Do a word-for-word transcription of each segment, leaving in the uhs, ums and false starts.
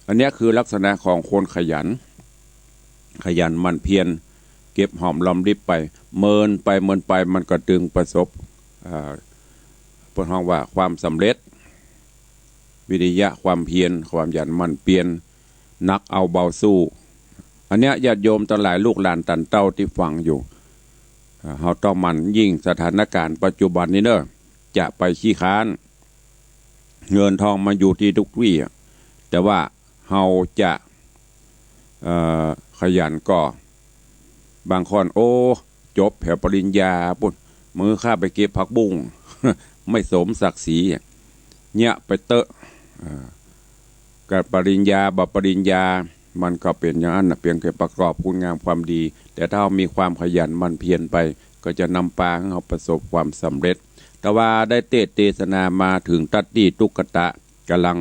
อันเนี้ยคือลักษณะของคนขยัน ขยันหมั่นเพียร เก็บหอมรอมริบไป เมินไปเมินไปมันก็ตึงประสบ เอ่อ เปิ้นฮ้องว่าความสำเร็จ วิริยะความเพียร ความขยันหมั่นเพียร หนักเอาเบาสู้ อันเนี้ยญาติโยมตังหลายลูกหลานตันเต้าตี้ฟังอยู่ เอ่อ เฮาต้องหมั่น ยิ่งสถานการณ์ปัจจุบันนี้เน่อ จะไปขี้ค้าน เงินทองมันอยู่ตี้ทุกตี้อะ แต่ว่าเฮาจะ เอ่อ ขยันก่อ บางคน โอ้ จบแถวปริญญาปู้น มื้อข้าไปเก็บผักบุ้ง ไม่สมศักดิ์ศรีอะ เยียะไปเต๊อะ เอ่อ การปริญญาบ่ปริญญา มันก็เป๋นอย่างนั้นน่ะ เปียงแค่ประกอบคุณงามความดี แต่ถ้าเฮามีความขยันหมั่นเพียรไป ก็จะนำปาหื้อเฮาประสบความสำเร็จ แต่ว่าได้เตสน์เตสนามาเถิงตั๊ดตี้ตุ๊กตะ ก่ำลัง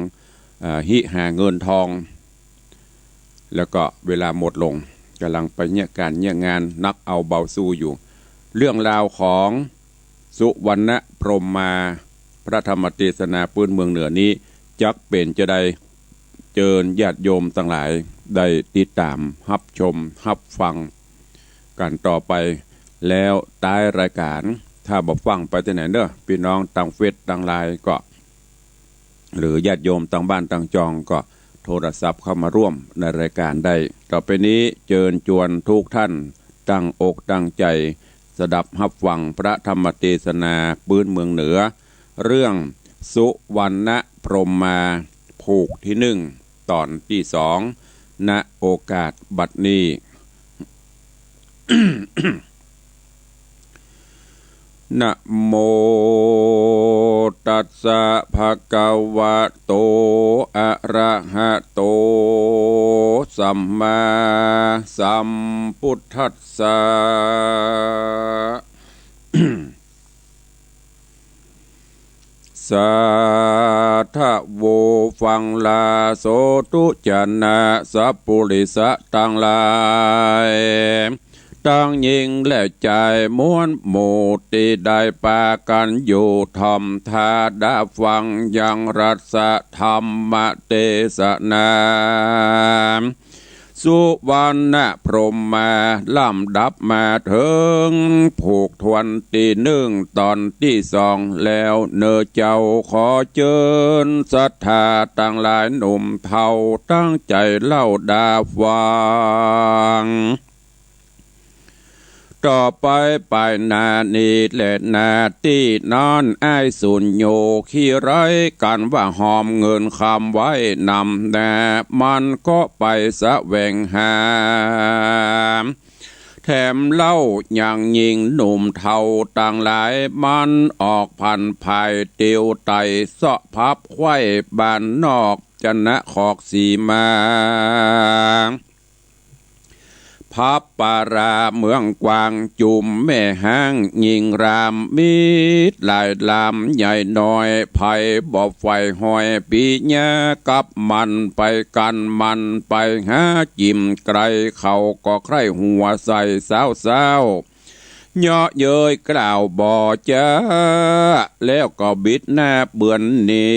เอ่อ หิหาเงินทอง แล้วก็เวลาหมดลง ก่ำลังไปเยียะก๋านเยียะงาน หนักเอาเบาสู้อยู่ เรื่องราวของสุวรรณพรหมมา พระธรรมเตสนาปื๊นเมืองเหนือนี้ จักเป๋นจาใด เจิญญาติโยมตังหลายได้ติดต๋ามฮับชมฮับฟังกั๋นต่อไป แล้วต๊ายรายก๋าน ถ้าบ่ฟั่งไปตี้ไหนเน่อ ปี้น้องตางเฟซตางไลน์ก็ หรือญาติโยมตางบ้านตางจองก็โทรศัพท์เข้ามาร่วมในรายก๋านได้ ต่อไปนี้เจิญจวนทุกท่านตั้งอกตั้งใจ๋สดับฮับฟังพระธรรมเตสนาปื๊นเมืองเหนือ เรื่องสุวรรณพรหมมา ผูกตี้นึ่ง ต๋อนตี้สอง ณ โอกาสบัดนี้ นะโมตัสสะ ภะคะวะโต อะระหะโต สัมมาสัมพุทธัสสะ สาธะโว ฟังลาโสธุ จะนะสัปปุริสะตังหลาย ตังญิงและจายมวลหมู่ ตี้ได้ปากั๋นอยู่ถ่อมท่าดาฟังยังรัสธรรมเตสนา สุวรรณพรหมมา ลำดับมาเถิง ผูกถ้วนตี้นึ่ง ต๋อนตี้สองแล้วเน่อเจ้า ขอเจิญศรัทธาตังหลายหนุ่มเฒ่า ตั้งใจ๋เล่าดาฟัง ต่อไปไปหน้านี้แล หน้าตี้นั้น อ้ายสุญโญ ขี้ไร้กั๋นว่าหอมเงินคำไว้นำหน้า มันก็ไปแสวงหา แถมเล่ายังญิงหนุ่มเฒ่าตังหลาย มันออกผันผายเตียวไต่ เซาะผับไขว้บ้านนอก จะนะคอกสีมา ผับปาราเมืองกวาง จุ่มแม่ฮ้างญิงราม มีหลายลามใหญ่น้อย ใผบ่ใฝ่ห้อยปิญญา กับมันไปกั๋น มันไปหาจิ่มไก๋ เขาก็ใคร่หัวใส่สาวๆ เยาะเย้ยกล่าวบ่จ๋า แล้วก็บิดหน้าเปื้อนหนี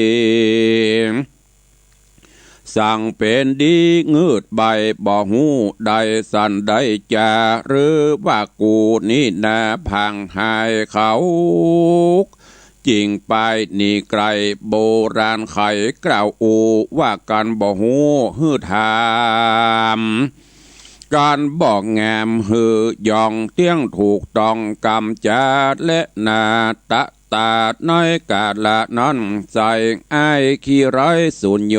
สังเป๋นดีงืดใบ้ บ่ฮู้ได้สันได้จา หรือว่ากูนี่นาผางหายเขา จิ่งปายหนีไก๋ โบราณไขกล่าวอู้ ว่ากั๋นบ่ฮู้หื้อถาม ก๋านบ่งามหื้อยอง เตี้ยงถูกต้องกำจ๋า และนาตะตาดในกาละนั้น ใส่อ้ายขี้ไร้สุญโญ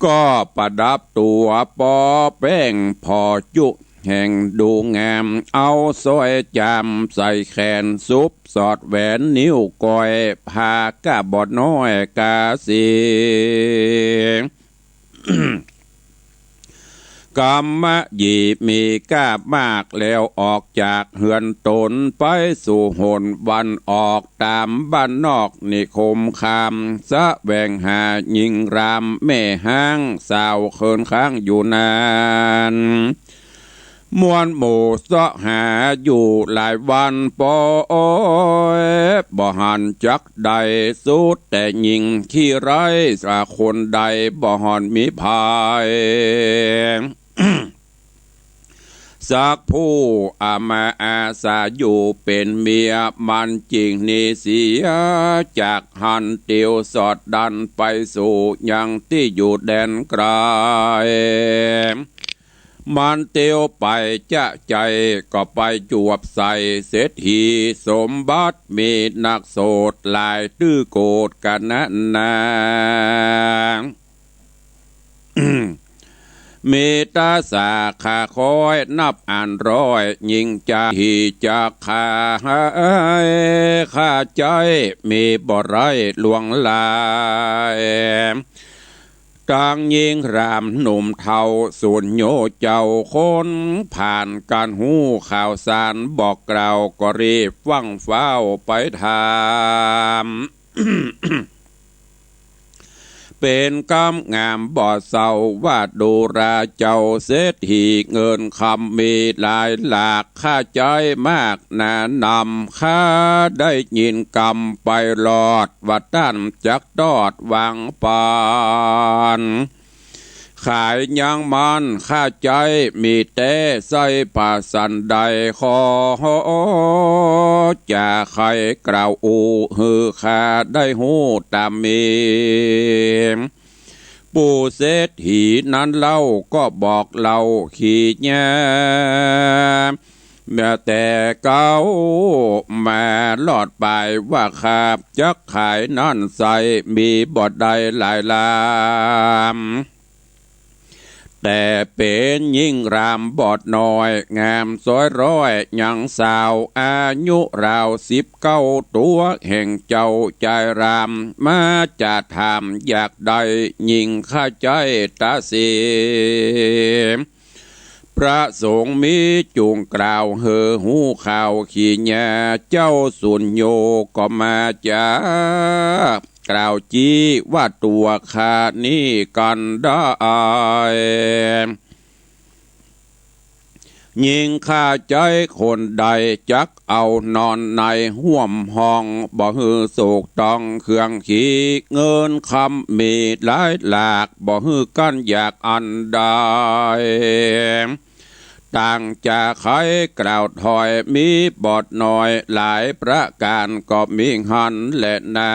ก็ประดับตั๋วปอแป้งผ่อจุ แห่งดูงาม เอาสร้อยจามใส่แขน สุบสอดแหวนนิ้วก้อย ผ้ากาบ่น้อยกาสี กำมะหยี่มีก้ามาก แล้วออกจากเฮือนต๋น ไปสู่หนวันออก ต๋ามบ้านนอกนิคมคาม แสวงหาญิงรามแม่ฮ้าง สาวเคินค้างอยู่นาน มวลหมู่เซาะหาอยู่หลายวันปอย บ่หันจักได้ สุดแต่ญิงขี้ไร้สักคนใด บ่หันมีใผ สักผู้อามาอาสาอยู่เป๋นเมีย มันจึงหนีเสียจากหั้น เตียวสอดดันไปสู่ยังตี้อยู่แดนไกล มันเตียวไปจ๊ะใจ๋ ก็ไปจวบใส่เศรษฐีสมบัติ มีนักโสดหลาย ตื้อโกฏกันนานา มีต๋าสาขาคอยนับอันร้อย ยิ่งจะหีจักขาย ข้าใจ๊มีบ่ไร้ลวงลาย ตังญิงหรามหนุ่มเฒ่าสุญโญเจ้าคน ผ่านก๋านฮู้ข่าวสารบอกกล่าว ก็รีบฟั่งฟ้าวไปถาม เป๋นกำงามบ่เศร้าว่าดูราเจ้าเศรษฐี เงินคำมีหลายหลาก ข้าใจ๊มากหนานำ ข้าได้ยินกำไปลอด ว่าต้านจักตอดวางปัน ขายยังมัน ข้าใจ๊มีแต๊ใส้ผาสันใด ขอจะใค่กล่าวอู้ หื้อข้าได้ฮู้ต๋ามมี ปู่เศรษฐีนั้นเล่าก็บอกเล่าขี้แย้ แม้แต่เก๊ามาลอดป๋ายว่า ข้าจักขายนั้นใส่ มีบ่ได้หลายลำ แต่เป๋นญิงหรามบอดน้อย งามซ้อยร้อยยังสาว อายุราวสิบเก้าตั๋ว แห่งเจ้าจายหราม มาจะถามอยากได้ญิงข้าใจ๊ต๋าเส พระสงฆ์มีจุ่งกล่าว หื้อฮู้ข่าวขี้แย้ เจ้าสุญโญก็มาจะกล่าวจี้ ว่าตั๋วข้านี้กั๋นได้ ญิงข้าใจ๊คนใด จักเอานอนในฮ่วมห้อง บ่หื้อโศกต้องเครื่องขี เงินคำมีหลายหลาก บ่หื้อกั้นอยากอันใด ต่างจะใค่กล่าวถอย มีบอดน้อยหลายประก๋าน ก็มีหั้นแลนา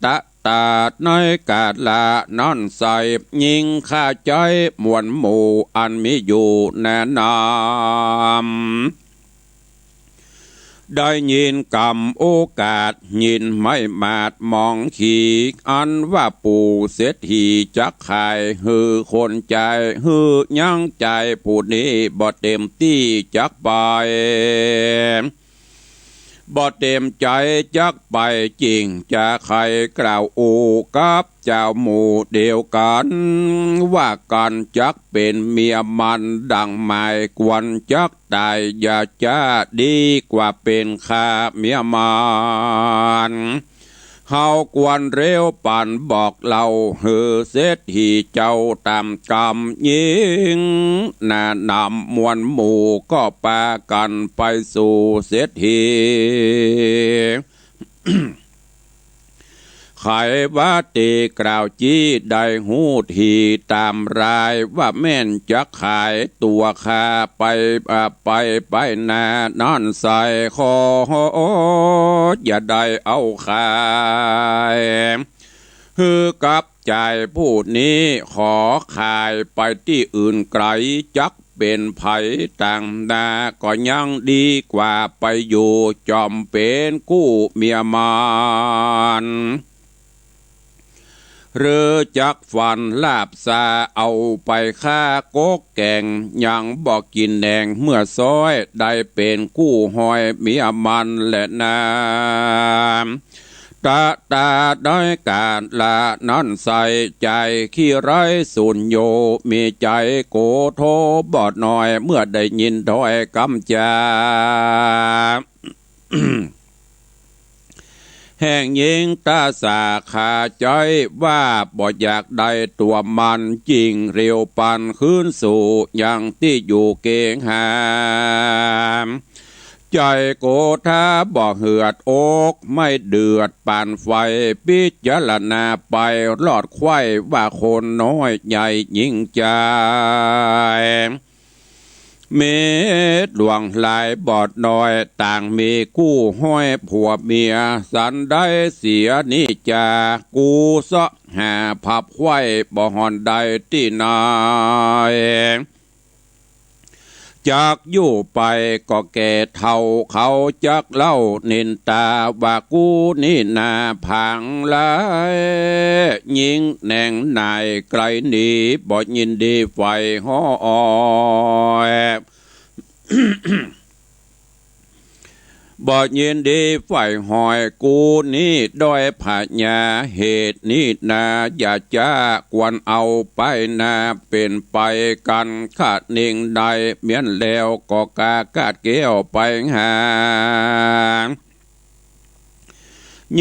ตะ ตาในกาละนั้นใส่ ญิงข้าใจ๊มวลหมู่อันมีอยู่แน่นำ ได้ยินกำโอกาส ยินไม้หมาดมองขี อันว่าปู่เศรษฐีจักขาย หื้อคนใจ๋ หื้อยังใจ๋ผู้นี้บ่เต๋มตี้จักไป บ่เต๋มใจ๋จักไป จึงจะใค่กล่าวอู้กับเจ้าหมู่เดียวกั๋น ว่ากั๋นจักเป๋นเมียมันดั่งหมาย กวนจักต๋ายอย่าจ๊า ดีกว่าเป๋นข้าเมียมัน เฮากวนเร็วปันบอกเล่า หื้อเศรษฐีเจ้าต๋ามกำ ญิงหนานำมวลหมู่ก็ปากั๋นไปสู่เศรษฐี ใค่ว่าตี้กล่าวจี้ได้ฮู้ทีต๋ามราย ว่าแม่นจักขายตั๋วข้าไป อ่า ไป ไปนานั้นใส่ ขออย่าได้เอาขาย หื้อกับใจ๋ผู้นี้ ขอขายไปตี้อื่นไก๋ จักเป๋นใผต่างหน้า ก็ยังดีกว่าไปอยู่จอมเป๋นกู้เมียมัน หรือจักฟันลาบซา เอาไปฆ่ากกแก๋ง ยังบ่กิ๋นแหนงเมื่อซ้อย ได้เป๋นกู้ฮอยเมียมันแลนา ตะ ตาในกาละนั้นใส่ ใจ๋ขี้ไร้สุญโญ มีใจ๋โกโธบอดน้อย เมื่อได้ยินถ้อยกำจา ข แห่งญิงต๋าสาขาใจ๋ว่า บ่อยากได้ตั๋วมัน จึงเร็วปันคืนสู่ยังตี้อยู่เกหา ใจ๋โกธาบ่เหือดอก ไม่เดือดปานไฟ พิจารณาไปลอดใคว่ว่าคนน้อยใหญ่ยิ่งใจ๋ มีหลวงหลายบ่น้อย ต่างมีกู้ฮ้อยผัวเมีย สันได้เสียนี้จา กู้เสาะหาผับใคว่บ่ห่อนได้ตี้ไหน จักอยู่ไปก็แก่เฒ่า เขาจักเล่านินตาว่า กู้นี้นาผางหลาย ยิ่งแหนงหน่ายไกลหนี บ่ยินดีใฝ่ฮ้อย บ่ยินดีใฝ่ฮ้อย กู้นี้ด้อยผญา เหตุนี้นา อย่าจ๊าควรเอาไปนา เป๋นไปกั๋นคะเน่งใด เมี้ยนแล้วก็กล้ากาดแก้วไปหา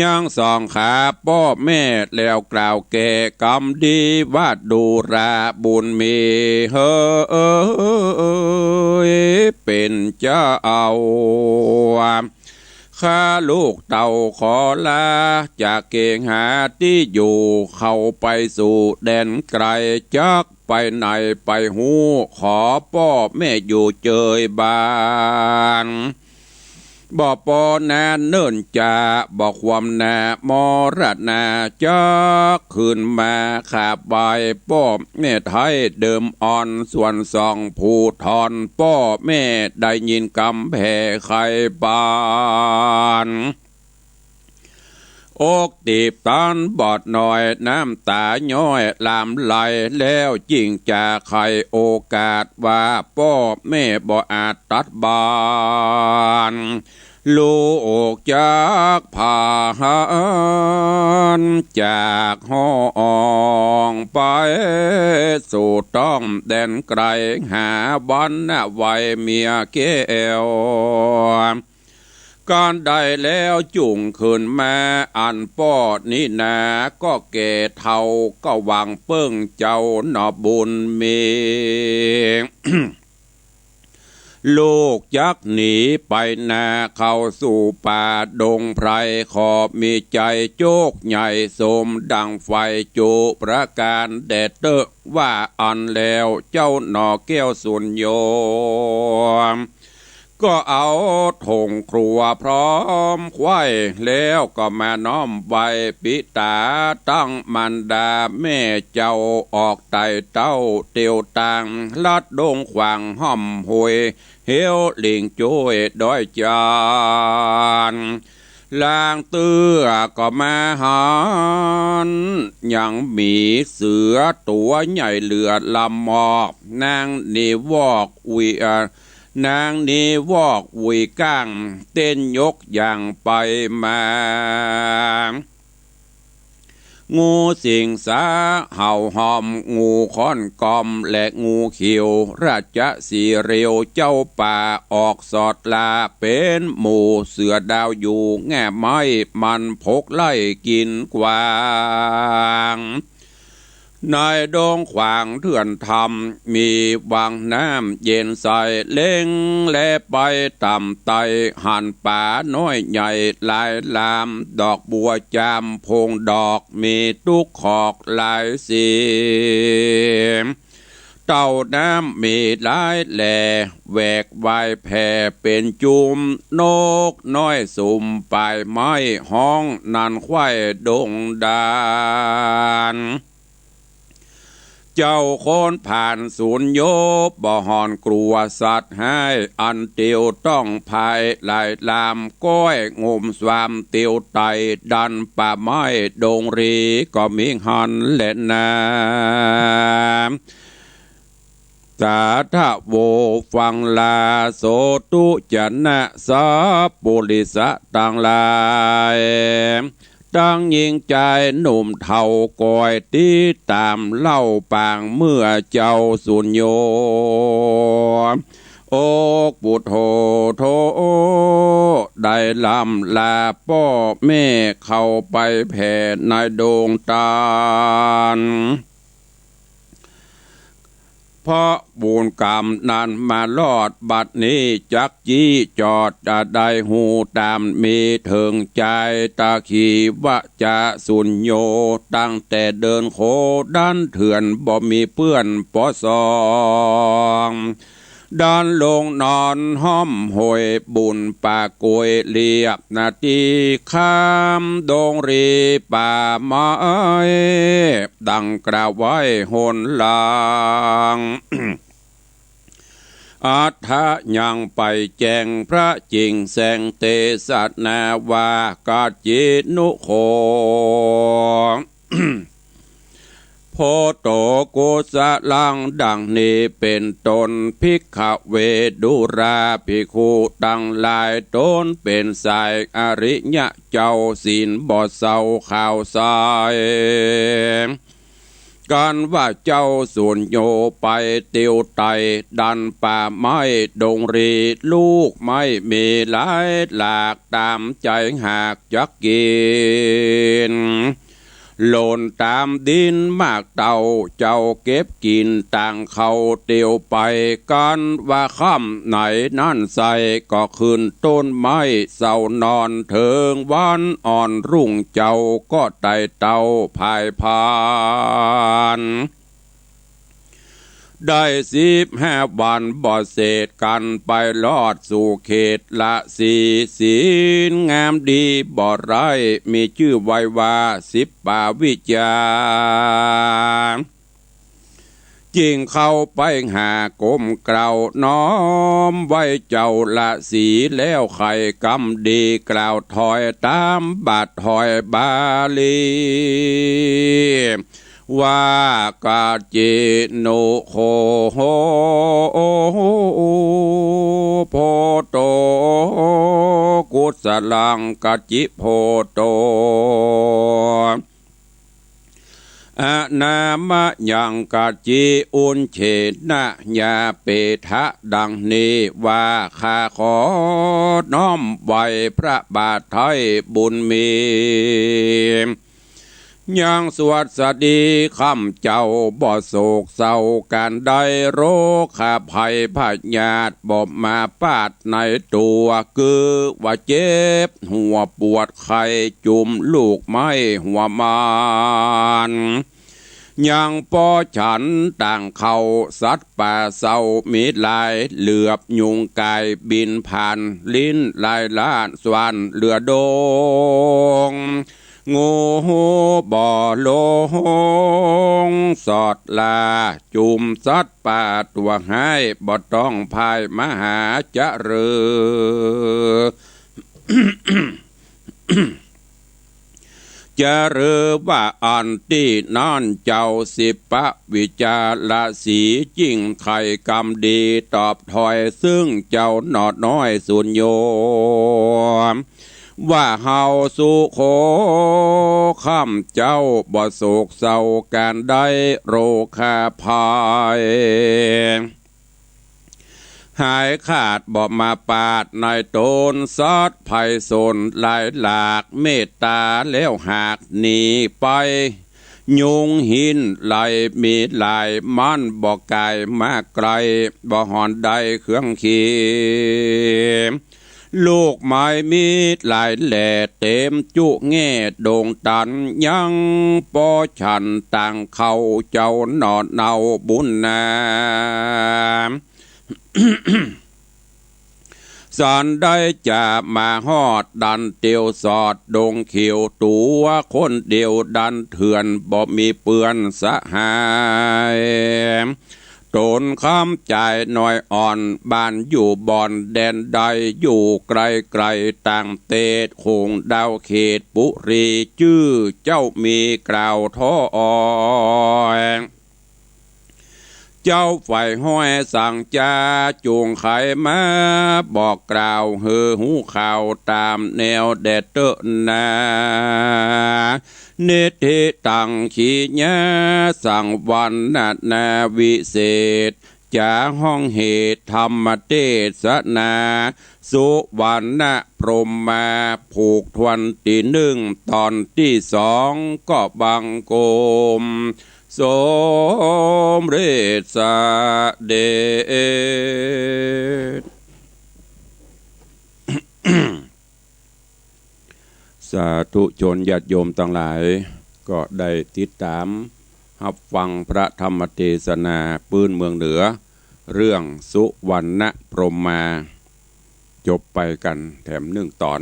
ยังสองขาป้อแม่ แล้วกล่าวแก่กำดีว่า ดูราบุญมี เฮอ เป๋นเจ้า ข้าลูกเต้าขอลา จากเกหาตี้อยู่ เข้าไปสู่แดนไกล จักไปไหนไปฮู้ ขอป้อแม่อยู่เจยบ้าน บ่ปอนาเนิ่นจา บ่ความนามรณา จักคืนมาขาบไหว้ป้อแม่ไท้เดิมอ่อน ส่วนสองผู้ทอน ป้อแม่ได้ยินกำแผ่ไขปาน อกตีบตันบ่น้อย น้ำต๋าย้อยหลามไหล แล้วจึ่งจะไขโอกาสว่า ป้อแม่บ่อาจตัดบ้าน ลูกจักผ่านจากห้องไป สู่ต้องแดนไกล หาวันไหว้เมียแก้ว การใดแล้วจุ่งคืนมา อันป้อนี้นา ก็แก่เฒ่าก็หวังเปิ้งเจ้าหนอบุญมี ลูกจักหนีไปนา เข้าสู่ป่าดงไพร ขอมีใจ๋โจคใหญ่สมดังใฝ่จุประก๋านแด่เต๊อะ ว่าอั้นแล้วเจ้าหนอแก้วสุญโญ ก็เอาถงครัวพร้อมไขว่ แล้วก็มาน้อมไหว้ปิต๋าตั้งมารดาแม่เจ้า ออกไต่เต้าเตียวตาง ลัดดงขวางฮ่ำห้วย เหวหลิงโจ้ยดอยจาน ลางเตื้อก็มาหัน ยังมีเสือตั๋วใหญ่เหลือลำมอก นางนีวอกอุย เอ่อ นางนีวอกอุยก้าง เต้นยกย่างไปมา งูสิงสาเห่าหอม งูค้อนกอม และงูเขียว ราชสีห์เรียวเจ้าป่า ออกสอดล่าเป๋นหมู่ เสือดาวอยู่แง่ไม้ มันผกไล่กิ๋นกวาง ในดงขวางเถื่อนธรรม มีวังน้ำเย็นใส เล็งแลไปต่ำไต หันป๋าน้อยใหญ่หลายลาม ดอกบัวจามพงดอก มีตุ๊กขอกหลายสี เต้าน้ำมีหลายแหล่ แหวกว่ายแผ่เป๋นจุม นกน้อยสุมป่ายไม้ ฮ้องนันไขว่ดงดาน เจ้าคนผ่านสุญโญ บ่ห่อนกลัวสัตว์ฮ้าย อันเตียวต้องภายหลายลาม ก้อยงมสวามเตียวไต่ดันป่าไม้ดงรี ก็มีหั้นแลนา สาธะโว ฟังลา โสตุจนะสัพปุริสะตังหลาย ตังญิงจายหนุ่มเฒ่า ก้อยติดต๋ามเล่าปางเมื่อเจ้าสุญโญ อกปุโถโธ ได้ร่ำลาป้อแม่เข้าไปแผ่ในดงตาล เพราะบุญกรรมนั้นมารอดบัดนี้ จักจี้จอดจะได้ฮู้ต๋ามมีเถิงจาย ตะขีวะจะสุญโญ ตั้งแต่เดินโคดันเถื่อนบ่มีเปื้อนปอสอง ดันลงนอนห้อมโหยบุญป่าโกยเลียบนาตีข้ามดงรีป่าไม้ ดังกล่าวไว้หนหลัง อัฏฐะยังไปแจ้งพระจิ่งแสงเตสนาว่า กัจจินุโค โพโต กุสลัง ดังนี้เป๋นต้น ภิกขะเว ดูราภิกขุตังหลาย ต๋นเป๋นสายอริยะเจ้า ศีลบ่เศร้าขาวใส กันว่าเจ้าสุญโญไปเตียวไต่ดันป่าไม้ดงรี ลูกไม้มีหลายหลาก ต๋ามใจ๋หากจักกิ๋น หล่นต๋ามดินหมากเต้า เจ้าเก็บกิ๋นต่างเขาเตียวไป กันว่าค่ำไหนนั้นไส้ ก็ขึ้นต้นไม้เศร้านอน เถิงวันอ่อนรุ่งเจ้าก็ไต่เต้าผายพาน ได้สิบห้าวันบ่เสร็จ กันไปรอดสู่เขตละสี ศีลงามดีบ่ไร้ มีจื้อไว้ว่าสิปปาวิจจา จิ่งเข้าไปหาก้มเกล้าน้อมไหว้เจ้าละสี แล้วใค่กำดีกล่าวถอยต๋ามบาทถอยบาลี ว่า กัจจินุโค โห โพโต กุสลัง กัจจิโพโต อนามะยัง กัจจิอุญเชนะ ยาเปทะ ดังนี้ว่า ข้าขอน้อมไหว้พระบาทไท้บุญมี ยังสวัสดีค่ำเจ้า บ่โศกเศร้าก๋านใด โรคาภัยพยาธิบ่มาปาดในตั๋ว คือว่าเจ็บหัวปวดไข้จุ่มลูกไม้หัวมาน ยังปอฉันต่างเข้า สัตว์ป่าเศร้ามีหลาย เหลือบยุงกายบินผ่าน ลิ้นลายล้านสวรรค์เหลือดง งูบ่หลงสอดลา จุ่มสัตว์ป่าตั๋วฮ้าย บ่ต้องพ่ายมหาจาเริญ จาเริญว่าอั้น ตี้นั้นเจ้าสิปปาวิจจาละสี จิ่งใค่กำดีตอบถอย ซึ่งเจ้าหนอน้อยสุญโญ ว่าเฮาสุโข ค่ำเจ้าบ่โศกเศร้าก๋านใด โรคาภัยหายขาดบ่มาปาดในต๋น สัตว์ภัยสนหลายหลาก เมตต๋าแล้วหากหนีไป ยุงหินไล่มีหลาย มันบ่ไก๋มาใก้ บ่หอนได้เครื่องขี ลูกไม้มีหลายแหล่ เต๋มจุแง่ดงตัน ยังปอฉันต่างเข้า เจ้าหนอเนาบุญนา สันได้จะมาฮอดดันเตียวสอดดงเขียว ตั๋วคนเดียวดันเถื่อน บ่มีเปื้อนสหาย ต๋นคำจายน้อยอ่อน บ้านอยู่บ่อนแดนใด อยู่ไกลๆต่างเตศ โขงดาวเขตปุรี จื้อเจ้ามีกล่าวถอย เจ้าฝ่ายฮ้อยสั่งจา จุ่งใค่มาบอกกล่าว หื้อฮู้ข่าวต๋ามแนวแดดเต๊อะนา นิทธิตัง ขีญาสังวรรณนาวิเศษ จ๋าฮ้องเหตุธรรมเตสนา สุวรรณพรหมา ผูกทวนตี้นึ่ง ต๋อนตี้สอง ก็บังคมสมเร็จเสด็จ สาธุชนญาติโยมตังหลาย ก็ได้ติดต๋ามฮับฟังพระธรรมเตสนาปื้นเมืองเหนือ เรื่องสุวรรณพรหมา จบไปกั๋นแถมนึ่งต๋อน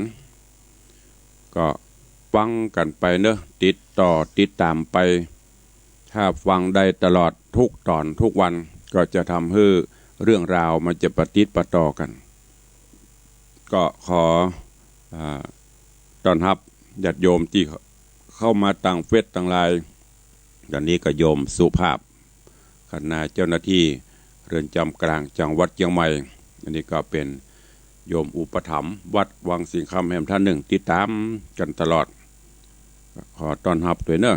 ก็ฟังกั๋นไปเนาะ ติดต่อติดต๋ามไป ถ้าฟังได้ตลอดทุกต๋อนทุกวัน ก็จะทำหื้อเรื่องราวมันจะปะติดปะต่อกั๋น ก็ขอ อ่า ต้อนฮับญาติโยมตี้เข้ามาตางเฟซตางไลน์ ต๋อนนี้ก็โยมสุภาพ คณะเจ้าหน้าตี้เรือนจำกลางจังหวัดเจียงใหม่ อันนี้ก็เป๋นโยมอุปถัมภ์วัดวังสิงห์คำแหมท่านนึ่ง ติดต๋ามกั๋นตลอด ขอต้อนฮับตวยเนาะ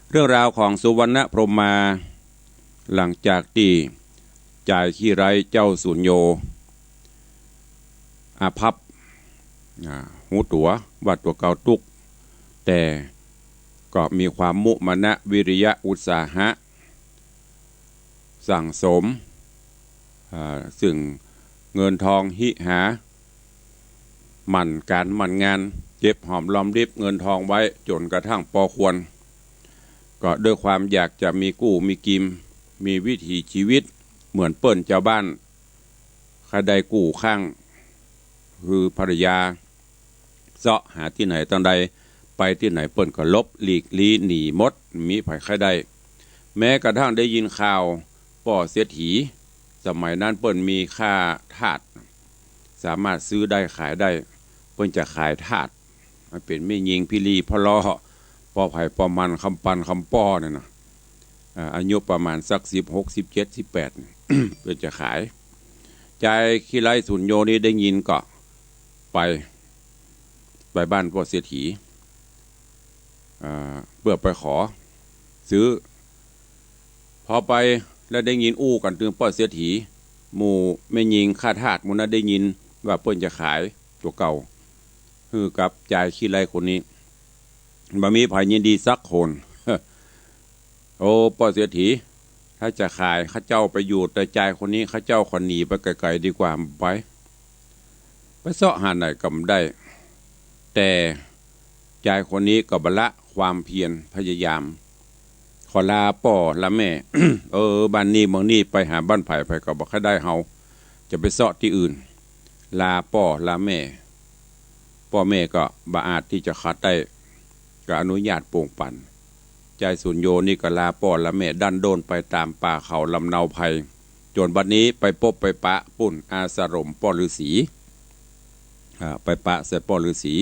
เรื่องราวของสุวรรณพรหมา หลังจากตี้จายขี้ไร้เจ้าสุญโญ อาภัพ อ่า ฮู้ตั๋วว่าตั๋วเก่าตุ๊กข์ แต่ก็มีความมุมานะวิริยะอุตสาหะ สั่งสม อ่า ซึ่งเงินทองหิหา หมั่นก๋านหมั่นงาน เก็บหอมรอมริบเงินทองไว้จ๋นกระทั่งปอควร ก็ด้วยความอยากจะมีกู้มีกิม มีวิถีชีวิตเหมือนเปิ้นจาวบ้าน ใค่ได้กู้ข้าง คือภรรยา เซาะหาตี้ไหนตางใด ไปตี้ไหนเปิ้นก็หลบหลีกลี้หนีหมด มีใผใค่ได้ แม้กระทั่งได้ยินข่าวป้อเศรษฐี สมัยนั้นเปิ้นมีข้าทาส สามารถซื้อได้ขายได้ เปิ้นจะขายทาส มันเป๋นแม่ญิงพิลีพ่อล่อ ป้อใผป้อมัน คำปันคำป้อเนี่ยนะ อ่า อายุประมาณสักสิบหก สิบเจ็ด สิบแปด เปิ้นจะขาย จายขี้ไร้สุญโญนี่ได้ยินก็ไป ไปบ้านป้อเศรษฐี อ่า เปื้อไปขอซื้อ พอไปแล้วได้ยินอู้กั๋นตึงป้อเศรษฐี หมู่แม่ญิงข้าทาสหมู่นั้นได้ยินว่าเปิ้นจะขายตั๋วเก่า หื้อกับจายขี้ไร้คนนี้ บ่มีใผยินดีสักคน โอ้ ป้อเศรษฐี ถ้าจะขาย ข้าเจ้าไปอยู่แต่จายคนนี้ ข้าเจ้าขอหนีไปไก๋ๆ ดีกว่า ไป ไปเซาะหาไหนก็บ่ได้ แต่จายคนนี้ก็บ่ละความเพียรพยายาม ขอลาป้อลาแม่ เออ บ้านนี้เมืองนี้ ไปหาบ้านใผ ใผก็บ่ใค่ได้เฮา จะไปเซาะตี้อื่น ลาป้อลาแม่ ป้อแม่ก็บ่อาจตี้จะขัดได้ ก็อนุญาตโป่งปัน จายสุญโญนี่ก็ลาป้อลาแม่ดั้นโด้นไปต๋ามป่าเขาลำเนาไพร จ๋นบัดนี้ไปปบไปปะปุ้นอาสรมป้อฤๅษี อ่า ไปปะใส่ป้อฤๅษี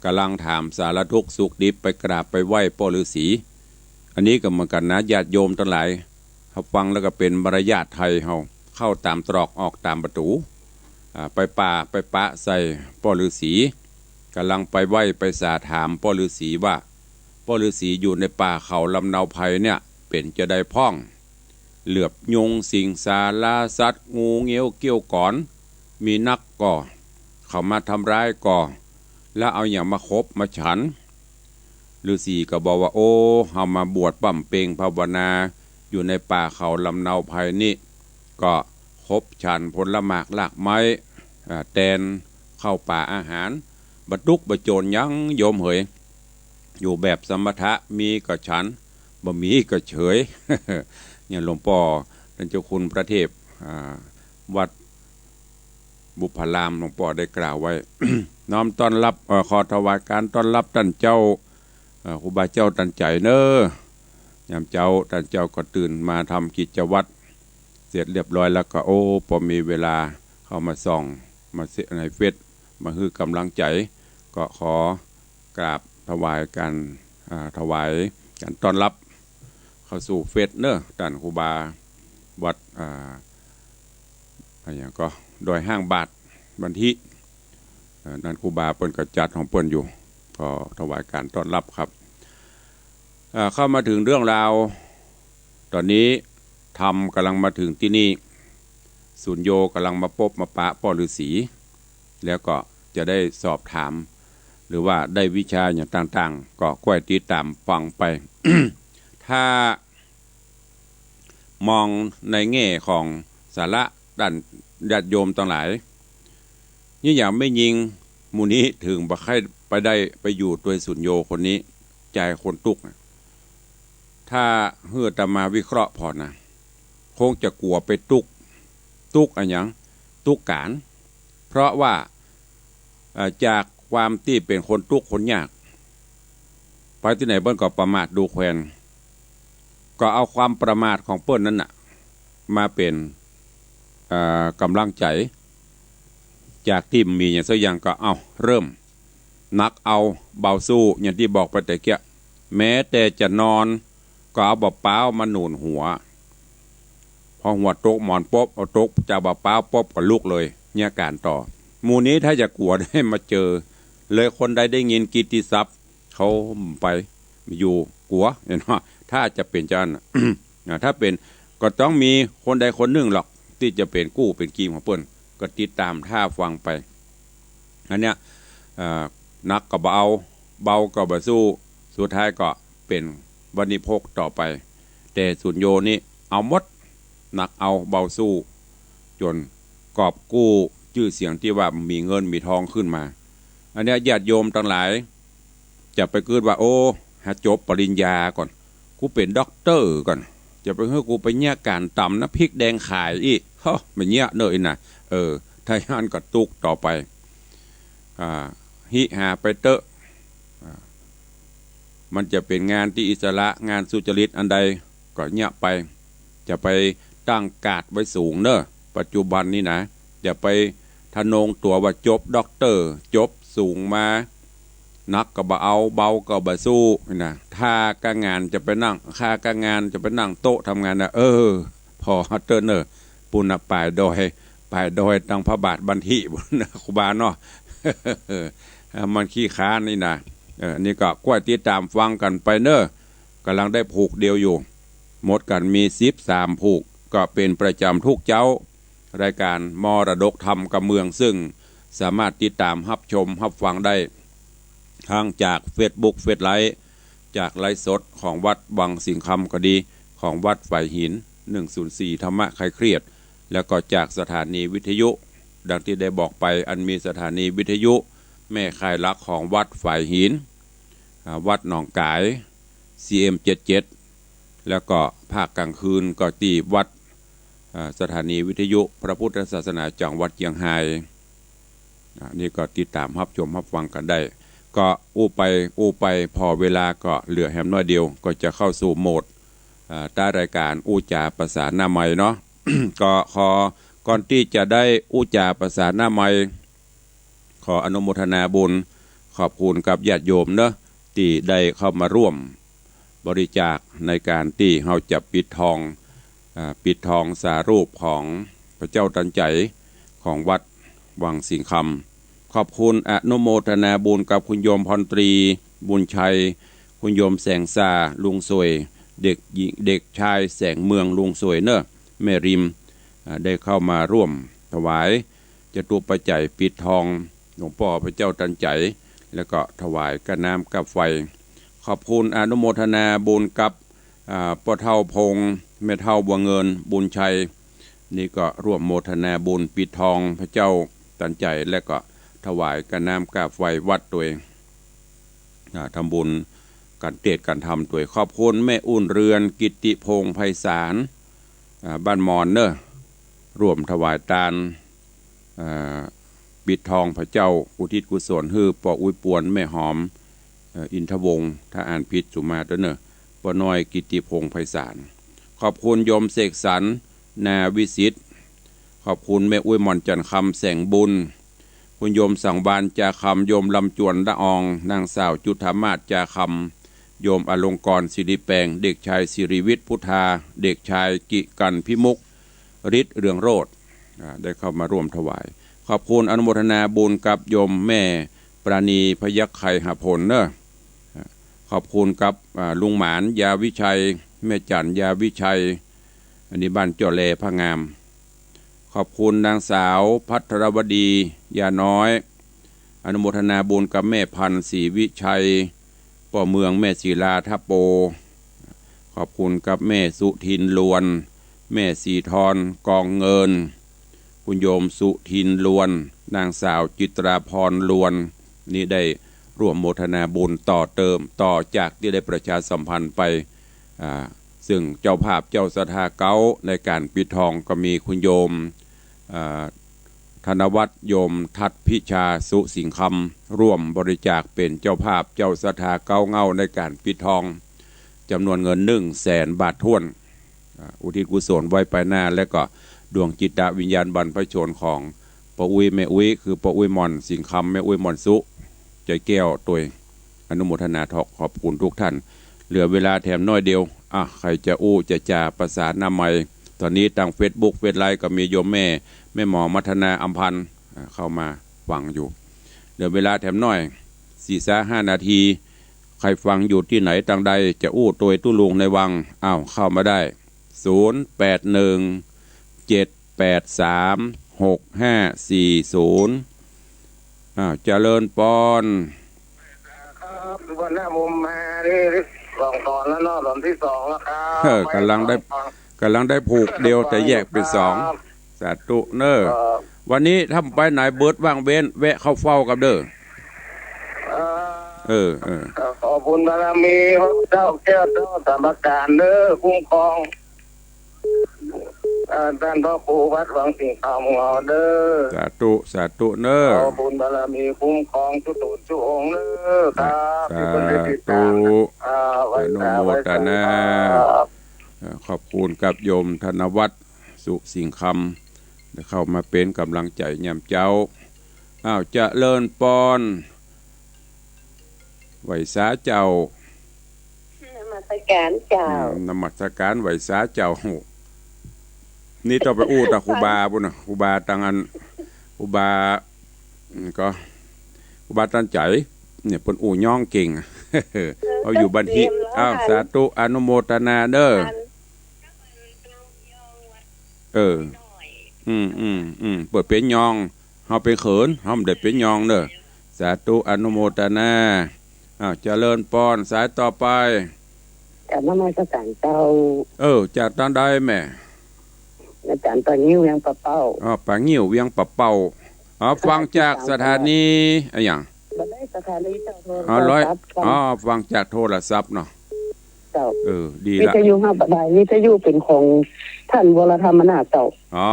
ก่ำลังถามสารทุกข์สุขดิบ ไปกราบไปไหว้ป้อฤๅษี อันนี้ก็เหมือนกั๋นนะ ญาติโยมตังหลาย ถ้าฟังแล้วก็เป๋นมารยาทไทยเฮา เข้าต๋ามตรอกออกต๋ามประตู๋ อ่า ไปป่าไปปะใส่ป้อฤๅษี ก่ำลังไปไหว้ไปสาถามป้อฤๅษีว่า ป้อฤๅษีอยู่ในป่าเขาลำเนาไพรเนี่ย เป๋นจาใดพ่อง เหลือบยุงสิงสาราสัตว์ งูเงี้ยวเกี้ยวกอน มีนักก่อ เขามาทำร้ายก่อ แล้วเอาหยังมาขบมาฉัน ฤๅษีก็บอกว่า โอ้ เฮามาบวชบำเพ็ญภาวนา อยู่ในป่าเขาลำเนาไพรนี่ ก็ขบฉันผลหมากรากไม้ อ่า แตนข้าวป๋าอาหาร บ่ตุ๊กข์บ่จ๋นหยังโยมเหย อยู่แบบสมถะ มีก็ฉัน บ่มีก็เฉย อย่างหลวงป้อต้านเจ้าคุณพระเทพ อ่า วัดบุพพาราม หลวงป้อได้กล่าวไว้ น้อมต้อนฮับ เอ่อ ขอถวายก๋านต้อนฮับต้านเจ้า เอ่อ ครูบาเจ้าตันใจ๋เน่อ ยามเจ๊าต้านเจ้าก็ตื่นมาทำกิจวัตร เสร็จเรียบร้อยแล้วก็ โอ้ ปอมีเวลาเข้ามาส่อง มาเสะ ในเฟซ มาหื้อก๋ำลังใจ๋ ก็ขอกราบถวายก๋าน อ่า ถวายก๋านต้อนฮับ เข้าสู่เฟซเน่อ ต้านครูบาวัด อ่า อะหยังก็ ดอยห้างบาด บันทิ เอ่อ นั้นครูบาเปิ้นก็จัดของเปิ้นอยู่ ขอถวายก๋านต้อนฮับครับ เอ่อ เข้ามาเถิงเรื่องราว ต๋อนนี้ ธรรมก๋ำลังมาเถิงตี้นี่ สุญโญก๋ำลังมาปบมาปะป้อฤๅษี แล้วก็จะได้สอบถาม หรือว่าได้วิชาอย่างต่างๆ ก็ก้อยติดต๋ามฟังไป ถ้ามองในแง่ของสาระด้านญาติโยมตังหลาย นี่อย่างแม่ญิงหมู่นี้เถิงบ่ใค่ไปได้ไปอยู่ตวยสุญโญคนนี้ ใจ๋คนตุ๊กข์น่ะ ถ้าหื้ออาตมาวิเคราะห์ผ่อนะ คงจะกั๋วไปตุ๊กข์ ตุ๊กข์อะหยัง ตุ๊กข์ก๋าน เพราะว่า เอ่อ จากความตี้เป๋นคนตุ๊กข์คนยาก ไปตี้ไหนเปิ้นก็ประมาทดูแควน ก็เอาความประมาทของเปิ้นนั้นน่ะ มาเป๋น เอ่อ ก๋ำลังใจ๋ จากตี้บ่มีหยังสักอย่างก็ เอ้า เริ่ม หนักเอาเบาสู้ อย่างตี้บอกไปตะเกียะ แม้แต่จะนอน ก็เอาบ่าป๊าวมาหนุนหัว พอหัวตกหมอนปุ๊บ เอาตกจากบ่าป๊าวปุ๊บก็ลุกเลย เยียะก๋านต่อ หมู่นี้ถ้าจะกั๋วได้มาเจอ เลยคนใดได้ยินกิตติศัพท์ เขาไปอยู่กั๋ว หันก่อ ถ้าจะเป๋นจาอั้นน่ะ อ่า ถ้าเป๋น ก็ต้องมีคนใดคนนึ่งหรอก ตี้จะเป๋นกู้เป๋นกีมของเปิ้น ก็ติดต๋ามต้าฟังไป อันเนี้ย เอ่อ หนักก็บ่เอา เบาก็บ่สู้ สุดท้ายก็เป๋นวานิพกต่อไป แต่สุญโญนี่เอาหมด หนักเอาเบาสู้ จ๋นกอบกู้จื้อเสียงตี้ว่ามีเงินมีทองขึ้นมา อันเนี้ยญาติโยมตังหลาย จะไปกึ๊ดว่า โอ้ หาจบปริญญาก่อน กูเป๋นด็อกเตอร์ก่อน จะไปหื้อกูไปเยียะก๋านต๋ำน้ำพริกแดงขายอี้ เฮ้อ บ่เยียะเน่ออี้น่ะ เออ ถ้าอย่างนั้นก็ตุ๊กข์ต่อไป อ่า หิหาไปเต๊อะ อ่า มันจะเป๋นงานตี้อิสระ งานสุจริตอันใดก็เยียะไป จะไปตั้งกาดไว้สูงเน่อ ปัจจุบันนี้นะ อย่าไปทะนงตั๋วว่าจบด็อกเตอร์ จบสูงมา หนักก็บ่เอา เบาก็บ่สู้นะ ถ้าก้างานจะไปนั่ง ถ้าก้างานจะไปนั่งโต๊ะทำงานนะ เออ ผ่อเต๊อะเน่อ ปู้นน่ะป๋ายดอย ป๋ายดอยตังพระบาทบันทิปู้นน่ะ ครูบาเนาะ มันขี้คร้านนี่นะ เออ นี่ก็ก้อยติดต๋ามฟังกั๋นไปเน่อ ก๋ำลังได้ผูกเดียวอยู่ หมดกั๋นมีสิบสามผูก ก็เป๋นประจ๋ำทุกเจ๊า รายก๋านมรดกธรรมกำเมือง ซึ่งสามารถติดต๋ามฮับชมฮับฟังได้ ทั้งจากเฟซบุ๊ก เฟซไลฟ์ จากไลฟ์สดของวัดวังสิงห์คำก็ดี ของวัดฝายหิน หนึ่งศูนย์สี่ ธรรมะคลายเครียด แล้วก็จากสถานีวิทยุ ดังตี้ได้บอกไป อันมีสถานีวิทยุแม่ข่ายหลักของวัดฝายหิน อ่า วัดหนองก๋าย ซีเอ็มเจ็ดเจ็ด แล้วก็ภาคกลางคืนก็ตี้วัด อ่า สถานีวิทยุพระพุทธศาสนาจังหวัดเจียงฮาย อ่า นี่ก็ติดต๋ามฮับชมฮับฟังกั๋นได้ ก็อู้ไปอู้ไป ผ่อเวลาก็เหลือแหมน้อยเดียว ก็จะเข้าสู่โหมด อ่า ต้านรายก๋านอู้จ๋าประสาหน้าไมค์เนาะ ก็ขอ ก่อนตี้จะได้อู้จ๋าประสาหน้าไมค์ ขออนุโมทนาบุญ ขอบคุณกับญาติโยมเนาะ ตี้ได้เข้ามาร่วมบริจาคในก๋านตี้เฮาจะปิดทอง อ่า ปิดทองสารูปของพระเจ้าตันใจ๋ของวัดวังสิงห์คำ ขอบคุณอนุโมทนาบุญกับคุณโยมพลตรีบุญชัย คุณโยมแสงสา ลุงสวย เด็กหญิง เด็กชายแสงเมือง ลุงสวยเนาะ แม่ริม อ่า ได้เข้ามาร่วมถวาย จตุปัจจัยปิดทองหลวงป้อพระเจ้าตันใจ๋ แล้วก็ถวายก้าน้ำก้าไฟ ขอบคุณอนุโมทนาบุญกับ อ่า ป้อเฒ่าพงษ์ แม่เฒ่าบัวเงิน บุญชัย นี่ก็ร่วมโมทนาบุญปิดทองพระเจ้าตันใจ๋ และก็ถวายก้าน้ำก้าไฟวัดตวย อ่า ทำบุญก๋านเตศน์ก๋านธรรมตวย ขอบคุณแม่อุ่นเรือน กิตติพงษ์ไพศาล อ่า บ้านมอนเนาะ ร่วมถวายตาน อ่า ปิดทองพระเจ้า อุทิศกุศลหื้อป้ออุ๊ยปวน แม่หอม เอ่อ อินทวงศ์ ถ้าอ่านผิดสุมาเต๊อะเนาะ ป้อน้อย กิตติพงษ์ไพศาล ขอบคุณโยมเสกสรร นาวิสิทธิ์ ขอบคุณแม่อุ๊ยหม่อนจันทร์คำ แสงบุญ คุณโยมสังวาล จาคำ โยมลำจวน ละออง นางสาวจุฑามาศ จาคำ โยมอลงกรณ์ สิริแปง เด็กชายสิริวิทย์ พุทธา เด็กชายกิกันพิมุก ฤทธิ์เรืองโรจน์ อ่า ได้เข้ามาร่วมถวาย ขอบคุณอนุโมทนาบุญกับโยมแม่ปราณี พยัคฆ์ไคหผลเนาะ อ่า ขอบคุณกับ อ่า ลุงหมาน ยาวิชัย แม่จันทร์ ยาวิชัย อันนี้บ้านเจ้าแลพระงาม ขอบคุณนางสาวภัทรวดี ยาน้อย อนุโมทนาบุญกับแม่พันธุ์ ศรีวิชัย ป้อเมือง แม่ศิลา ทะโป ขอบคุณกับแม่สุทิน ลวน แม่ศรีทร กองเงิน คุณโยมสุทิน ลวน นางสาวจิตราพร ลวน นี่ได้ร่วมโมทนาบุญต่อเติม ต่อจากตี้ได้ประชาสัมพันธ์ไป อ่า ซึ่งเจ้าภาพเจ้าศรัทธาเก๊าในก๋านปิดทองก็มีคุณโยม อ่า ธนวัฒน์ โยมทัศน์พิชา สุสิงห์คำ ร่วมบริจาคเป๋นเจ้าภาพเจ้าศรัทธาเก๊าเหง้าในก๋านปิดทอง จ๋ำนวนเงินหนึ่งแสนบาทถ้วน อ่า อุทิศกุศลไว้ไปหน้า และก็ดวงจิตวิญญาณบรรพชนของป้ออุ๊ยแม่อุ๊ย คือป้ออุ๊ยหม่อนสิงห์คำ แม่อุ๊ยหม่อนสุ ใจ๋แก้วตวย อนุโมทนาทอก ขอบคุณทุกท่าน เหลือเวลาแถมน้อยเดียว อ่ะ ใผจะอู้จะจ๋าประสานามัย ต๋อนนี้ตางเฟซบุ๊ก เฟซไลฟ์ก็มีโยมแม่ แม่หมอมัทนา อำพันธ์ อ่า เข้ามาฟังอยู่ เหลือเวลาแถมน้อย สี่สาห้านาที ใผฟังอยู่ตี้ไหนตางใด จะอู้ตวยตุ๊ลุงในวัง อ้าว เข้ามาได้ ศูนย์แปดหนึ่ง เจ็ดแปดสาม หกห้าสี่ศูนย์ อ้าว เจริญปอน ครับ สุวรรณมุมมานี่สองต๋อนแล้วเนาะ ต๋อนตี้สองแล้วครับ เออ ก๋ำลังได้ ก๋ำลังได้ผูกเดียว แต่แยกเป๋นสอง ครับ สาธุเน่อ ครับ วันนี้ถ้าไปไหนเบิดว่างเว้น แวะเข้าเฝ้ากั๋นเน่อ เออ เออ เออ ขอบุญบารมีพระเจ้าแก้วเจ้าสามประการเน่อ คุ้มครอง อ่า ต้านพระครูวัดวังสิงห์คำของเฮาเน่อ สาธุ สาธุเน่อ ขอบุญบารมีคุ้มครองจุ๊ตูนจุ๊องค์เน่อครับ สาธุ ที่เปิ้นได้ติดต๋าม อ่า ไหว้สา อนุโมทนา ไหว้สาครับ เอ่อ ขอบคุณกับโยมธนวัฒน์ สุสิงห์คำ ได้เข้ามาเป๋นก๋ำลังใจ๋ยามเจ๊า อ้าว เจริญปอน ไหว้สาเจ้า นมัสการเจ้า อืม นมัสการไหว้สาเจ้า นี่ต้องไปอู้ตางครูบาปู้นน่ะ ครูบาตางอัน ครูบา อืม ก็ ครูบาต้านใจ๋ เนี่ย เปิ้นอู้ย้องเก่ง เออ เอาอยู่บ้านฮิ ก็เตรียมแล้ว อ้าว ค่ะ สาธุ อนุโมทนาเน่อ อัน เออ อืม อืม อืม เปิ้นเป๋นยอง เฮาเป๋นเขิน เฮาบ่ได้เป๋นยองเน่อ สาธุ อนุโมทนา อ้าว เจริญปอน สายต่อไป กราบนมัสการเจ้า เออ จากตางใดแม่ อาจ๋ารย์ ป่างิ้วเวียงป่าเป้า อ๋อ ป่างิ้วเวียงป่าเป้า อ๋อ ฟังจากสถานีอะหยัง บ่ได้สถานีเจ้า โทร อ๋อ ร้อย ศัพท์ อ๋อ ฟังจากโทรศัพท์เนาะ เจ้า เออ ดีละ วิทยุห้าบ่ได้ วิทยุเป๋นของต้านวรธรรมนาถเจ้า อ๋อ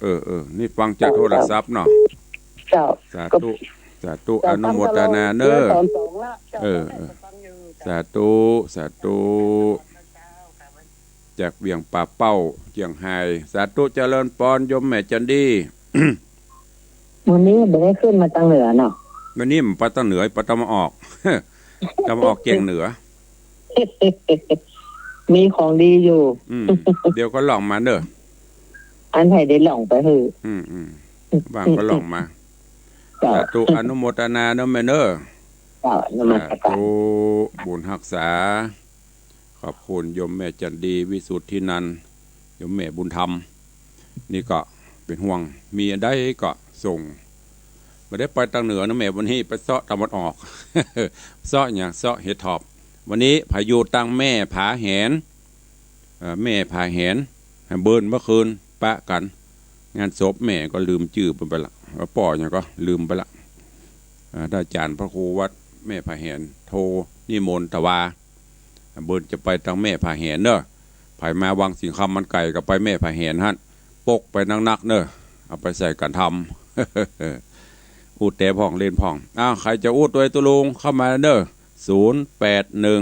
เออ เออ นี่ฟังจากโทรศัพท์เนาะ เจ้า สาธุ สาธุ อนุโมทนาเน่อ เจ้า ต๋อนสองละ เจ้า เออ เออ สาธุ สาธุ จากเวียงป่าเป้า เจียงฮาย สาธุ เจริญปอน โยมแม่จันดี มื้อนี้บ่ได้ขึ้นมาตางเหนือเนาะ มื้อนี้บ่ไปตางเหนือ ไปตะวันออก ตะวันออกเจียงเหนือ มีของดีอยู่ อืม เดี๋ยวก็ล่องมาเน่อ อันใผได้ล่องไปหื้อ อืม อืม ว่างก็ล่องมา เจ้า สาธุ อนุโมทนาเน่อแม่เน่อ เจ้า นมัสการ สาธุ บุญฮักษา ขอบคุณโยมแม่จันดี วิสุทธินันท์ โยมแม่บุญธรรม นี่ก็เป๋นห่วง มีอันใดก็ส่ง บ่ได้ไปตางเหนือเน่อแม่ วันนี้ไปเซาะตะวันออก เซาะหยัง เซาะเห็ดถอบ วันนี้ใผอยู่ตางแม่ผาแหน เอ่อ แม่ผาแหน เบิ่นเมื่อคืนปะกั๋น งานศพแม่ก็ลืมจื้อเปิ้นไปละ ว่าป้อหยังก็ลืมไปละ อ่า ถ้าอาจ๋ารย์พระครูวัดแม่ผาแหน โทนิมนต์ตะวา เบิ่นจะไปตางแม่ผาแหนเน่อ ใผมาวังสิงห์คำมันไก๋ก็ไปแม่ผาแหนหั้น ปกไปนักๆ เน่อ เอาไปใส่ก๋านธรรม อู้แต๊พ่องเล่นพ่อง อ้าว ใผจะอู้ตวยตุ๊ลุงเข้ามาเน่อ ศูนย์แปดหนึ่ง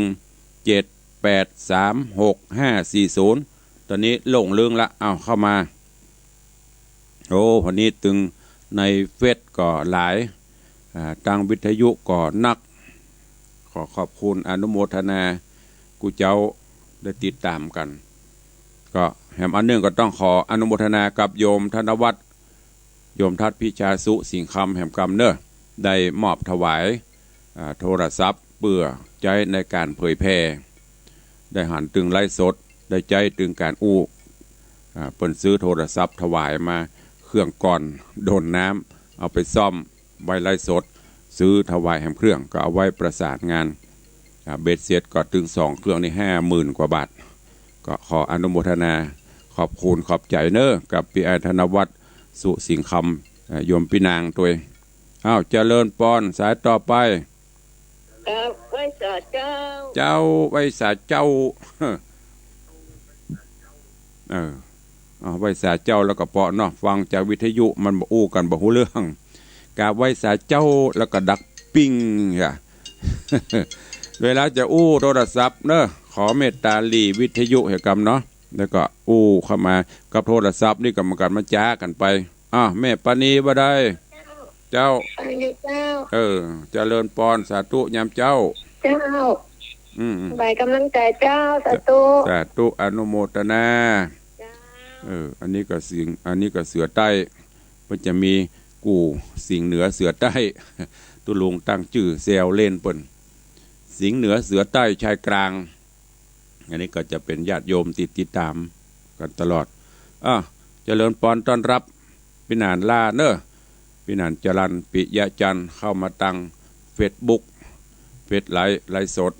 เจ็ดแปดสาม หกห้าสี่ศูนย์ ต๋อนนี้โล่งลึงละ อ้าว เข้ามา โอ้ วันนี้ตึงในเฟซก็หลาย อ่า ตางวิทยุก็นัก ขอขอบคุณอนุโมทนา กู้เจ้าได้ติดต๋ามกั๋น ก็แหมอันนึ่งก็ต้องขออนุโมทนากับโยมธนวัฒน์ โยมทัศน์พิชา สุสิงห์คำ แหมกำเน่อ ได้มอบถวาย อ่า โทรศัพท์เปื้อใจ๊ในก๋านเผยแผ่ ได้หันตึงไลฟ์สด ได้ใจ๊ตึงก๋านอู้ อ่า เปิ้นซื้อโทรศัพท์ถวายมาเครื่องก่อน โดนน้ำ เอาไปซ่อม ไว้ไลฟ์สด ซื้อถวายแหมเครื่อง ก็เอาไว้ประสานงาน อ่า เบ็ดเสร็จก็ตึงสองเครื่องนี่ห้าหมื่นกว่าบาท ก็ขออนุโมทนา ขอบคุณขอบใจ๋เน้อ กับปี้อ้ายธนวัฒน์ สุสิงห์คำ อ่า โยมปี้นางตวย อ้าว เจริญปอน สายต่อไป ครับ ไหว้สาเจ้า เจ้า ไหว้สาเจ้า เออ อ้าว ไหว้สาเจ้าแล้วก็เปาะเนาะ ฟังจากวิทยุมันบ่อู้กั๋นบ่ฮู้เรื่อง กราบไหว้สาเจ้าแล้วก็ดักปิ้งอะ เวลาจะอู้โทรศัพท์เนาะ ขอเมตตาหลีวิทยุเหียกำเนาะ แล้วก็อู้เข้ามากับโทรศัพท์นี่ก็เหมือนกั๋น มันจ๊ากั๋นไป อ้าว แม่ปานีว่าใด เจ้า สวัสดีเจ้า เออ เจริญปอน สาธุยามเจ้า เจ้า อืม บ่ายก๋ำลังใจ๋เจ้า สาธุ สาธุ อนุโมทนา เจ้า เออ อันนี้ก็สิงห์ อันนี้ก็เสือใต้ เปิ้นจะมีกู้สิงห์เหนือเสือใต้ ตุ๊ลุงตั้งจื้อแซวเล่นเปิ้น สิงห์เหนือเสือใต้ชายกลาง อันนี้ก็จะเป๋นญาติโยมติด ติดต๋ามกั๋นตลอด อ่ะ เจริญปอนต้อนฮับ ปี้หนานล้าเน้อ ปี้หนานจรัญ ปิยะจันทร์ เข้ามาตางเฟซบุ๊ก เฟซไลฟ์ ไลฟ์สด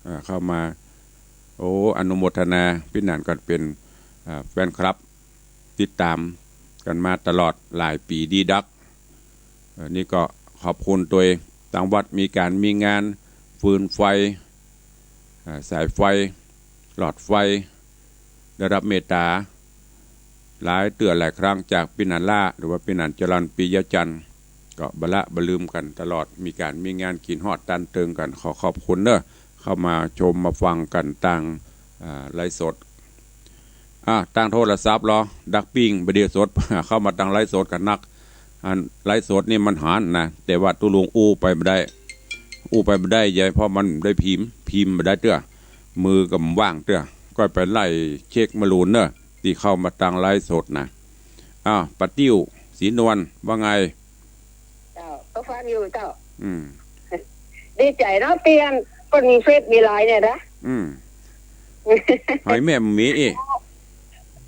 อ่า เข้ามา โอ้ อนุโมทนา ปี้หนานก็เป๋น อ่า แฟนคลับ ติดต๋ามกั๋นมาตลอดหลายปี๋ดีดัก เอ่อ นี่ก็ขอบคุณตวย ตางวัดมีก๋านมีงาน ฟืนไฟ อ่า สายไฟ หลอดไฟ ได้ฮับเมตต๋า หลายเตื้อหลายครั้งจากปี้หนานล้า หรือว่าปี้หนานจรัญ ปิยะจันทร์ ก็บ่ละบ่ลืมกั๋นตลอด มีก๋านมีงาน กิ๋นฮอดตันเติงกั๋น ขอขอบคุณเน้อ เข้ามาชมมาฟังกั๋นตาง อ่า ไลฟ์สด อ่ะ ตางโทรศัพท์ลอ ดักปิ้ง บ่าเดี่ยวสด เข้ามาตางไลฟ์สดกั๋นนัก อันไลฟ์สดนี่มันหันนะ แต่ว่าตุ๊ลุงอู้ไปบ่ได้ อู้ไปบ่ได้ใหญ่ เพราะมันได้พิมพ์ พิมพ์บ่ได้เตื้อ มือก็บ่ว่างเตื้อ ก็ไปไล่เช็คมาลูนเน้อ ตี้เข้ามาตางไลฟ์สดนะ อ้าว ป้าติ้ว ศรีนวล ว่าไง เจ้า ก็ฟังอยู่เจ้า อืม ดีใจ๋เนาะ เตี้ยน คนมีเฟซมีไลน์เนี่ยนะ อืม หอยแม่บ่มีอี้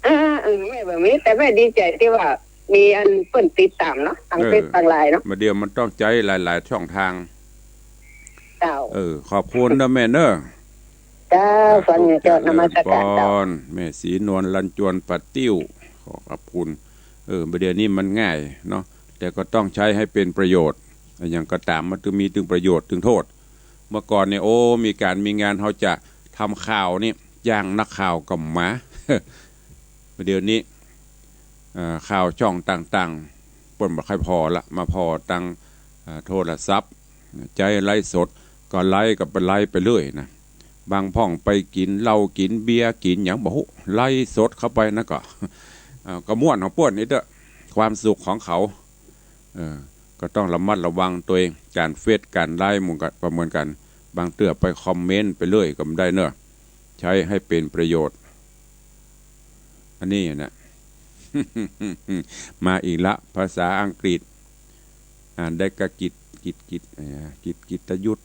เออ เออ แม่บ่มี แต่แม่ดีใจ๋ตี้ว่ามีอันเปิ้นติดต๋ามเนาะ ตางเฟซ เออ ตางไลน์เนาะ บ่าเดี่ยวมันต้องใจ๊หลายๆ ช่องตาง เจ้า เออ ขอบคุณเน้อแม่เน้อ เจ้า สาธุ ฟังอยู่เจ้า เจริญ นมัสก๋านเจ้า ปอน แม่ศรีนวล ลันจวน ป้าติ้ว ขอขอบคุณ เออ บ่าเดี่ยวนี้มันง่ายเนาะ แต่ก็ต้องใจ๊หื้อเป๋นประโยชน์ อะหยังก็ต๋าม มันตึงมีตึงประโยชน์ตึงโต้ษ เมื่อก่อนเนี่ย โอ้ มีก๋านมีงาน เฮาจะทำข่าวนี่ จ้างนักข่าวก็บ่มา บ่าเดี่ยวนี้ เอ่อ ข่าวช่องต่างๆ เปิ้นบ่ใค่ผ่อละ มาผ่อตาง เอ่อ โทรศัพท์ ใจ๊ไลฟ์สด ก็ไลฟ์ก็ไปไลฟ์ไปเรื่อยนะ บางพ่องไปกิ๋นเหล้ากิ๋นเบียร์กิ๋นหยังบ่ฮู้ ไลฟ์สดเข้าไปนะก็ เอ่อ ก็ม่วนของเปิ้นนี่เต๊อะ ความสุขของเขา เออ ก็ต้องระมัดระวังตวย ก๋านเฟซก๋านไลน์มันก็เหมือนกั๋น บางเตื้อไปคอมเมนต์ไปเรื่อยก็บ่ได้เนาะ ใจ๊หื้อเป๋นประโยชน์ อันนี้นะ มาอีกละ ภาษาอังกฤษ อ่านได้ก็กิต กิต กิต เอ่อ กิต กิตยุทธ